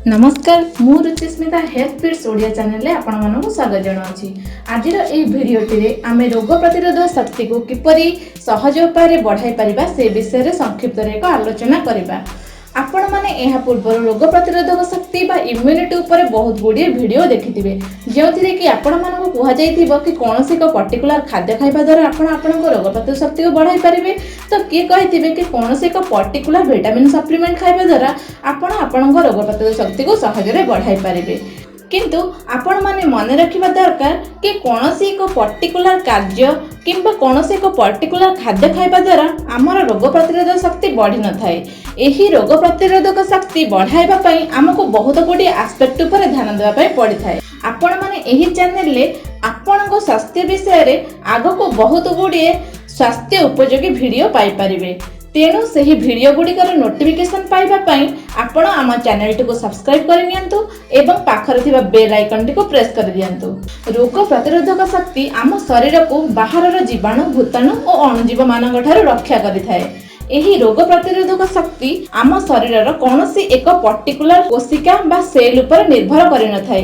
ନମସ୍କାର, ମୁଁ Ruchismita, health fits Odia ଚ୍ୟାନେଲରେ ଆପଣମାନଙ୍କୁ ସ୍ୱାଗତ ଜଣାଉଛି। ଆଜିର ଏହି ଭିଡ଼ିଓଟିରେ ଆମେ ରୋଗ ପ୍ରତିରୋଧକ ଶକ୍ତିକୁ କିପରି ସହଜ ଉପାୟରେ ବଢ଼ାଇ ପାରିବା, ସେ ବିଷୟରେ ସଂକ୍ଷିପ୍ତରେ ଏକ ଆଲୋଚନା କରିବା। ଆପଣମାନେ ଏହା ପୂର୍ବରୁ ରୋଗ ପ୍ରତିରୋଧକ ଶକ୍ତି ବା ଇମ୍ୟୁନିଟି ଉପରେ ବହୁତ ଗୁଡ଼ିଏ ଭିଡ଼ିଓ ଦେଖିଥିବେ, ଯେଉଁଥିରେ କି ଆପଣମାନଙ୍କୁ କୁହାଯାଇଥିବ କି କୌଣସି ଏକ ପର୍ଟିକୁଲାର ଖାଦ୍ୟ ଖାଇବା ଦ୍ୱାରା ଆପଣ ଆପଣଙ୍କ ରୋଗ ପ୍ରତିରୋଧକ ଶକ୍ତିକୁ ବଢ଼ାଇ ପାରିବେ, ତ କିଏ କହିଥିବେ କି କୌଣସି ଏକ ପର୍ଟିକୁଲାର ଭିଟାମିନ୍ ସପ୍ଲିମେଣ୍ଟ ଖାଇବା ଦ୍ୱାରା ଆପଣ ଆପଣଙ୍କ ରୋଗ ପ୍ରତିରୋଧକ ଶକ୍ତିକୁ ସହଜରେ ବଢ଼ାଇ ପାରିବେ। କିନ୍ତୁ ଆପଣମାନେ ମନେ ରଖିବା ଦରକାର କି କୌଣସି ଏକ ପର୍ଟିକୁଲାର କାର୍ଯ୍ୟ କିମ୍ବା କୌଣସି ଏକ ପର୍ଟିକୁଲାର ଖାଦ୍ୟ ଖାଇବା ଦ୍ୱାରା ଆମର ରୋଗ ପ୍ରତିରୋଧକ ଶକ୍ତି ବଢ଼ିନଥାଏ। ଏହି ରୋଗ ପ୍ରତିରୋଧକ ଶକ୍ତି ବଢ଼ାଇବା ପାଇଁ ଆମକୁ ବହୁତ ଗୁଡ଼ିଏ ଆସ୍ପେକ୍ଟ ଉପରେ ଧ୍ୟାନ ଦେବା ପାଇଁ ପଡ଼ିଥାଏ। ଆପଣମାନେ ଏହି ଚ୍ୟାନେଲରେ ଆପଣଙ୍କ ସ୍ୱାସ୍ଥ୍ୟ ବିଷୟରେ ଆଗକୁ ବହୁତ ଗୁଡ଼ିଏ ସ୍ୱାସ୍ଥ୍ୟ ଉପଯୋଗୀ ଭିଡ଼ିଓ ପାଇପାରିବେ। ତେଣୁ ସେହି ଭିଡ଼ିଓ ଗୁଡ଼ିକର ନୋଟିଫିକେସନ୍ ପାଇବା ପାଇଁ ଆପଣ ଆମ ଚ୍ୟାନେଲଟିକୁ ସବସ୍କ୍ରାଇବ୍ କରିନିଅନ୍ତୁ ଏବଂ ପାଖରେ ଥିବା ବେଲ୍ ଆଇକନ୍ଟିକୁ ପ୍ରେସ୍ କରିଦିଅନ୍ତୁ। ରୋଗ ପ୍ରତିରୋଧକ ଶକ୍ତି ଆମ ଶରୀରକୁ ବାହାରର ଜୀବାଣୁ, ଭୂତାଣୁ ଓ ଅଣୁଜୀବମାନଙ୍କ ଠାରୁ ରକ୍ଷା କରିଥାଏ। ଏହି ରୋଗ ପ୍ରତିରୋଧକ ଶକ୍ତି ଆମ ଶରୀରର କୌଣସି ଏକ ପର୍ଟିକୁଲାର କୋଶିକା ବା ସେଲ୍ ଉପରେ ନିର୍ଭର କରିନଥାଏ।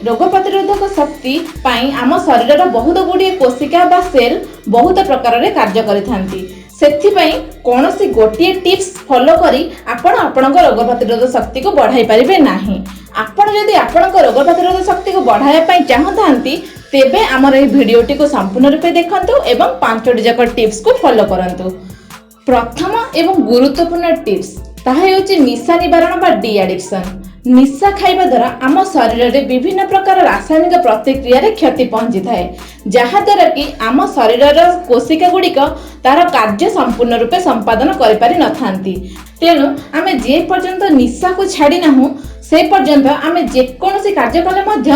ରୋଗ ପ୍ରତିରୋଧକ ଶକ୍ତି ପାଇଁ ଆମ ଶରୀରର ବହୁତ ଗୁଡ଼ିଏ କୋଶିକା ବା ସେଲ୍ ବହୁତ ପ୍ରକାରରେ କାର୍ଯ୍ୟ କରିଥାନ୍ତି। ସେଥିପାଇଁ କୌଣସି ଗୋଟିଏ ଟିପ୍ସ ଫଲୋ କରି ଆପଣ ଆପଣଙ୍କ ରୋଗ ପ୍ରତିରୋଧ ଶକ୍ତିକୁ ବଢ଼ାଇ ପାରିବେ ନାହିଁ। ଆପଣ ଯଦି ଆପଣଙ୍କ ରୋଗ ପ୍ରତିରୋଧ ଶକ୍ତିକୁ ବଢ଼ାଇବା ପାଇଁ ଚାହୁଁଥାନ୍ତି, ତେବେ ଆମର ଏହି ଭିଡ଼ିଓଟିକୁ ସମ୍ପୂର୍ଣ୍ଣ ରୂପେ ଦେଖନ୍ତୁ ଏବଂ ପାଞ୍ଚଟି ଯାକ ଟିପ୍ସକୁ ଫଲୋ କରନ୍ତୁ। ପ୍ରଥମ ଏବଂ ଗୁରୁତ୍ୱପୂର୍ଣ୍ଣ ଟିପ୍ସ, ତାହା ହେଉଛି ନିଶା ନିବାରଣ ବା ଡି ଆଡିକ୍ସନ୍। ନିଶା ଖାଇବା ଦ୍ୱାରା ଆମ ଶରୀରରେ ବିଭିନ୍ନ ପ୍ରକାର ରାସାୟନିକ ପ୍ରତିକ୍ରିୟାରେ କ୍ଷତି ପହଞ୍ଚିଥାଏ, ଯାହାଦ୍ୱାରା କି ଆମ ଶରୀରର କୋଶିକା ଗୁଡ଼ିକ ତାର କାର୍ଯ୍ୟ ସମ୍ପୂର୍ଣ୍ଣ ରୂପେ ସମ୍ପାଦନ କରିପାରି ନଥାନ୍ତି। ତେଣୁ ଆମେ ଯେ ପର୍ଯ୍ୟନ୍ତ ନିଶାକୁ ଛାଡ଼ି ନାହୁଁ, ସେ ପର୍ଯ୍ୟନ୍ତ ଆମେ ଯେକୌଣସି କାର୍ଯ୍ୟ କଲେ ମଧ୍ୟ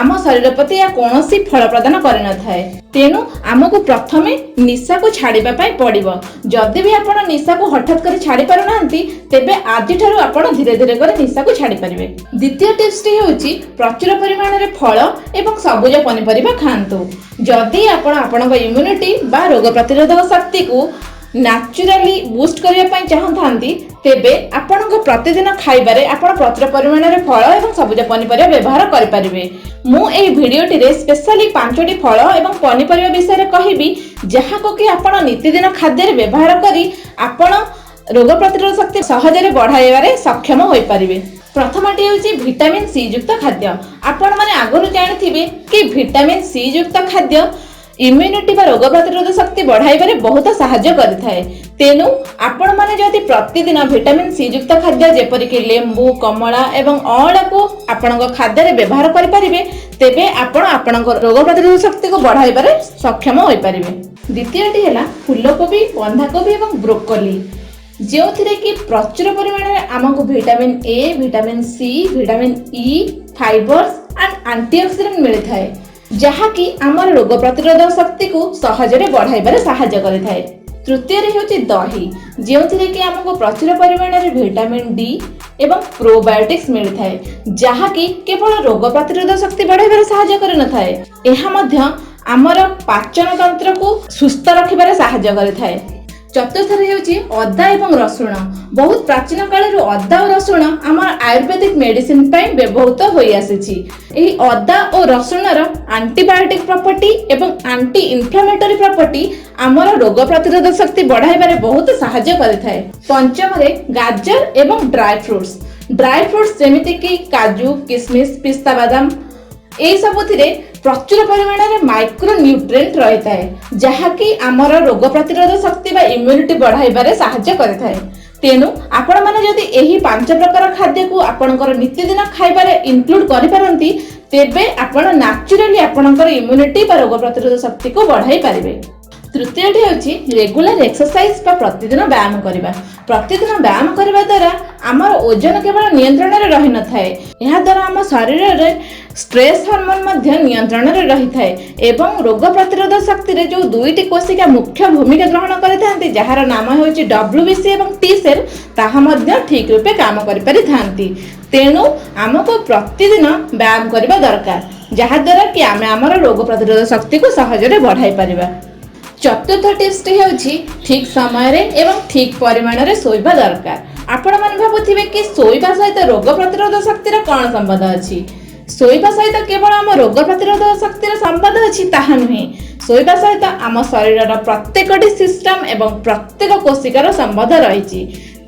ଆମ ଶରୀର ପ୍ରତି ଏହା କୌଣସି ଫଳ ପ୍ରଦାନ କରିନଥାଏ। ତେଣୁ ଆମକୁ ପ୍ରଥମେ ନିଶାକୁ ଛାଡ଼ିବା ପାଇଁ ପଡ଼ିବ। ଯଦି ବି ଆପଣ ନିଶାକୁ ହଠାତ୍ କରି ଛାଡ଼ି ପାରୁନାହାନ୍ତି, ତେବେ ଆଜିଠାରୁ ଆପଣ ଧୀରେ ଧୀରେ କରି ନିଶାକୁ ଛାଡ଼ି ପାରିବେ। ଦ୍ୱିତୀୟ ଟିପ୍ସଟି ହେଉଛି ପ୍ରଚୁର ପରିମାଣରେ ଫଳ ଏବଂ ସବୁଜ ପନିପରିବା ଖାଆନ୍ତୁ। ଯଦି ଆପଣ ଆପଣଙ୍କ ଇମ୍ୟୁନିଟି ବା ରୋଗ ପ୍ରତିରୋଧକ ଶକ୍ତିକୁ ନ୍ୟାଚୁରାଲି ବୁଷ୍ଟ କରିବା ପାଇଁ ଚାହୁଁଥାନ୍ତି, ତେବେ ଆପଣଙ୍କ ପ୍ରତିଦିନ ଖାଇବାରେ ଆପଣ ପ୍ରଚୁର ପରିମାଣରେ ଫଳ ଏବଂ ସବୁଜ ପନିପରିବା ବ୍ୟବହାର କରିପାରିବେ। ମୁଁ ଏହି ଭିଡ଼ିଓଟିରେ ସ୍ପେଶାଲି ପାଞ୍ଚଟି ଫଳ ଏବଂ ପନିପରିବା ବିଷୟରେ କହିବି, ଯାହାକୁ କି ଆପଣ ନିତିଦିନ ଖାଦ୍ୟରେ ବ୍ୟବହାର କରି ଆପଣ ରୋଗ ପ୍ରତିରୋଧ ଶକ୍ତି ସହଜରେ ବଢ଼ାଇବାରେ ସକ୍ଷମ ହୋଇପାରିବେ। ପ୍ରଥମଟି ହେଉଛି ଭିଟାମିନ୍ ସି ଯୁକ୍ତ ଖାଦ୍ୟ। ଆପଣମାନେ ଆଗରୁ ଜାଣିଥିବେ କି ଭିଟାମିନ୍ ସି ଯୁକ୍ତ ଖାଦ୍ୟ ଇମ୍ୟୁନିଟି ବା ରୋଗ ପ୍ରତିରୋଧ ଶକ୍ତି ବଢ଼ାଇବାରେ ବହୁତ ସାହାଯ୍ୟ କରିଥାଏ। ତେଣୁ ଆପଣମାନେ ଯଦି ପ୍ରତିଦିନ ଭିଟାମିନ୍ ସି ଯୁକ୍ତ ଖାଦ୍ୟ, ଯେପରିକି ଲେମ୍ବୁ, କମଳା ଏବଂ ଅଁଳାକୁ ଆପଣଙ୍କ ଖାଦ୍ୟରେ ବ୍ୟବହାର କରିପାରିବେ, ତେବେ ଆପଣ ଆପଣଙ୍କ ରୋଗ ପ୍ରତିରୋଧ ଶକ୍ତିକୁ ବଢ଼ାଇବାରେ ସକ୍ଷମ ହୋଇପାରିବେ। ଦ୍ୱିତୀୟଟି ହେଲା ଫୁଲକୋବି, ବନ୍ଧାକୋବି ଏବଂ ବ୍ରୋକଲି, ଯେଉଁଥିରେ କି ପ୍ରଚୁର ପରିମାଣରେ ଆମକୁ vitamin A, vitamin C, vitamin E, fibres and antioxidant ମିଳିଥାଏ, ଯାହାକି ଆମର ରୋଗ ପ୍ରତିରୋଧକ ଶକ୍ତିକୁ ସହଜରେ ବଢ଼ାଇବାରେ ସାହାଯ୍ୟ କରିଥାଏ। ତୃତୀୟରେ ହେଉଛି ଦହି, ଯେଉଁଥିରେ କି ଆମକୁ ପ୍ରଚୁର ପରିମାଣରେ ଭିଟାମିନ୍ ଡି ଏବଂ ପ୍ରୋବାୟୋଟିକ୍ସ ମିଳିଥାଏ, ଯାହାକି କେବଳ ରୋଗ ପ୍ରତିରୋଧ ଶକ୍ତି ବଢ଼ାଇବାରେ ସାହାଯ୍ୟ କରିନଥାଏ, ଏହା ମଧ୍ୟ ଆମର ପାଚନ ତନ୍ତ୍ରକୁ ସୁସ୍ଥ ରଖିବାରେ ସାହାଯ୍ୟ କରିଥାଏ। ଚତୁର୍ଥରେ ହେଉଛି ଅଦା ଏବଂ ରସୁଣ। ବହୁତ ପ୍ରାଚୀନ କାଳରୁ ଅଦା ଓ ରସୁଣ ଆମର ଆୟୁର୍ବେଦିକ ମେଡିସିନ ପାଇଁ ବ୍ୟବହୃତ ହୋଇଆସିଛି। ଏହି ଅଦା ଓ ରସୁଣର ଆଣ୍ଟିବାୟୋଟିକ ପ୍ରପର୍ଟି ଏବଂ ଆଣ୍ଟି ଇନଫ୍ଲାମେଟୋରୀ ପ୍ରପର୍ଟି ଆମର ରୋଗ ପ୍ରତିରୋଧ ଶକ୍ତି ବଢ଼ାଇବାରେ ବହୁତ ସାହାଯ୍ୟ କରିଥାଏ। ପଞ୍ଚମରେ ଗାଜର ଏବଂ ଡ୍ରାଏ ଫ୍ରୁଟ୍ସ। ଡ୍ରାଏ ଫ୍ରୁଟ୍ସ ଯେମିତିକି କାଜୁ, କିସମିସ, ପିସ୍ତା ବାଦାମ, ଏଇ ସବୁଥିରେ ପ୍ରଚୁର ପରିମାଣରେ ମାଇକ୍ରୋ ନ୍ୟୁଟ୍ରିଏଣ୍ଟ ରହିଥାଏ, ଯାହାକି ଆମର ରୋଗ ପ୍ରତିରୋଧ ଶକ୍ତି ବା ଇମ୍ୟୁନିଟି ବଢ଼ାଇବାରେ ସାହାଯ୍ୟ କରିଥାଏ। ତେଣୁ ଆପଣମାନେ ଯଦି ଏହି ପାଞ୍ଚ ପ୍ରକାର ଖାଦ୍ୟକୁ ଆପଣଙ୍କର ନିତିଦିନ ଖାଇବାରେ ଇନକ୍ଲୁଡ କରିପାରନ୍ତି, ତେବେ ଆପଣ ନ୍ୟାଚୁରାଲି ଆପଣଙ୍କର ଇମ୍ୟୁନିଟି ବା ରୋଗ ପ୍ରତିରୋଧ ଶକ୍ତିକୁ ବଢ଼ାଇ ପାରିବେ। ତୃତୀୟଟି ହେଉଛି ରେଗୁଲାର ଏକ୍ସରସାଇଜ ବା ପ୍ରତିଦିନ ବ୍ୟାୟାମ କରିବା। ପ୍ରତିଦିନ ବ୍ୟାୟାମ କରିବା ଦ୍ୱାରା ଆମର ଓଜନ କେବଳ ନିୟନ୍ତ୍ରଣରେ ରହିନଥାଏ, ଏହାଦ୍ୱାରା ଆମ ଶରୀରରେ ଷ୍ଟ୍ରେସ୍ ହରମୋନ ମଧ୍ୟ ନିୟନ୍ତ୍ରଣରେ ରହିଥାଏ ଏବଂ ରୋଗ ପ୍ରତିରୋଧ ଶକ୍ତିରେ ଯେଉଁ ଦୁଇଟି କୋଶିକା ମୁଖ୍ୟ ଭୂମିକା ଗ୍ରହଣ କରିଥାନ୍ତି, ଯାହାର ନାମ ହେଉଛି ଡବ୍ଲ୍ୟୁବିସି ଏବଂ ଟି ସେଲ୍, ତାହା ମଧ୍ୟ ଠିକ୍ ରୂପେ କାମ କରିପାରିଥାନ୍ତି। ତେଣୁ ଆମକୁ ପ୍ରତିଦିନ ବ୍ୟାୟାମ କରିବା ଦରକାର, ଯାହାଦ୍ୱାରା କି ଆମେ ଆମର ରୋଗ ପ୍ରତିରୋଧ ଶକ୍ତିକୁ ସହଜରେ ବଢ଼ାଇ ପାରିବା। ଚତୁର୍ଥ ଟିପ୍ସଟି ହେଉଛି ଠିକ୍ ସମୟରେ ଏବଂ ଠିକ୍ ପରିମାଣରେ ଶୋଇବା ଦରକାର। ଆପଣମାନେ ଭାବୁଥିବେ କି ଶୋଇବା ସହିତ ରୋଗ ପ୍ରତିରୋଧ ଶକ୍ତିର କ'ଣ ସମ୍ବନ୍ଧ ଅଛି? ଶୋଇବା ସହିତ କେବଳ ଆମ ରୋଗ ପ୍ରତିରୋଧ ଶକ୍ତିର ସମ୍ବନ୍ଧ ଅଛି ତାହା ନୁହେଁ। ଶୋଇବା ସହିତ ଆମ ଶରୀରର ପ୍ରତ୍ୟେକଟି ସିଷ୍ଟମ ଏବଂ ପ୍ରତ୍ୟେକ କୋଶିକାର ସମ୍ବନ୍ଧ ରହିଛି।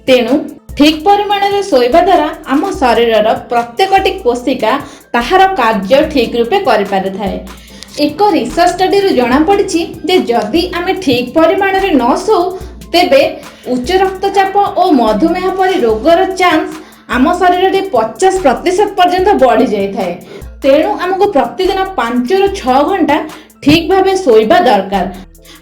ତେଣୁ ଠିକ୍ ପରିମାଣରେ ଶୋଇବା ଦ୍ୱାରା ଆମ ଶରୀରର ପ୍ରତ୍ୟେକଟି କୋଶିକା ତାହାର କାର୍ଯ୍ୟ ଠିକ୍ ରୂପେ କରିପାରିଥାଏ। ଏକ ରିସର୍ଚ୍ଚ ଷ୍ଟଡିରୁ ଜଣାପଡ଼ିଛି ଯେ ଯଦି ଆମେ ଠିକ୍ ପରିମାଣରେ ନ ଶୋଉ, ତେବେ ଉଚ୍ଚ ରକ୍ତଚାପ ଓ ମଧୁମେହ ପରି ରୋଗର ଚାନ୍ସ ଆମ ଶରୀରରେ 50% ପର୍ଯ୍ୟନ୍ତ ବଢ଼ିଯାଇଥାଏ। ତେଣୁ ଆମକୁ ପ୍ରତିଦିନ 5ରୁ 6 ଘଣ୍ଟା ଠିକ୍ ଭାବେ ଶୋଇବା ଦରକାର।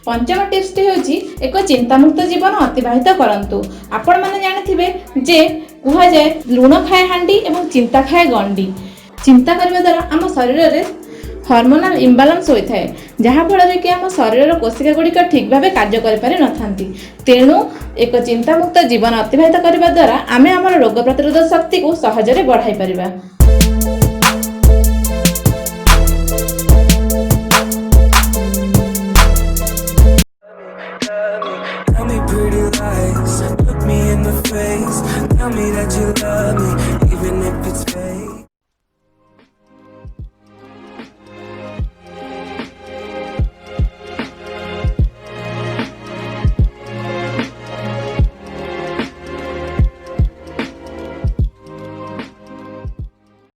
ପଞ୍ଚମ ଟିପ୍ସଟି ହେଉଛି, ଏକ ଚିନ୍ତାମୁକ୍ତ ଜୀବନ ଅତିବାହିତ କରନ୍ତୁ। ଆପଣମାନେ ଜାଣିଥିବେ ଯେ କୁହାଯାଏ, ଲୁଣ ଖାଏ ହାଣ୍ଡି ଏବଂ ଚିନ୍ତା ଖାଏ ଗଣ୍ଡି। ଚିନ୍ତା କରିବା ଦ୍ୱାରା ଆମ ଶରୀରରେ ହରମୋନାଲ ଇମ୍ବାଲାନ୍ସ ହୋଇଥାଏ, ଯାହାଫଳରେ କି ଆମ ଶରୀରର କୋଶିକା ଗୁଡ଼ିକ ଠିକ୍ ଭାବେ କାର୍ଯ୍ୟ କରିପାରିନଥାନ୍ତି। ତେଣୁ ଏକ ଚିନ୍ତାମୁକ୍ତ ଜୀବନ ଅତିବାହିତ କରିବା ଦ୍ୱାରା ଆମେ ଆମର ରୋଗ ପ୍ରତିରୋଧ ଶକ୍ତିକୁ ସହଜରେ ବଢ଼ାଇ ପାରିବା।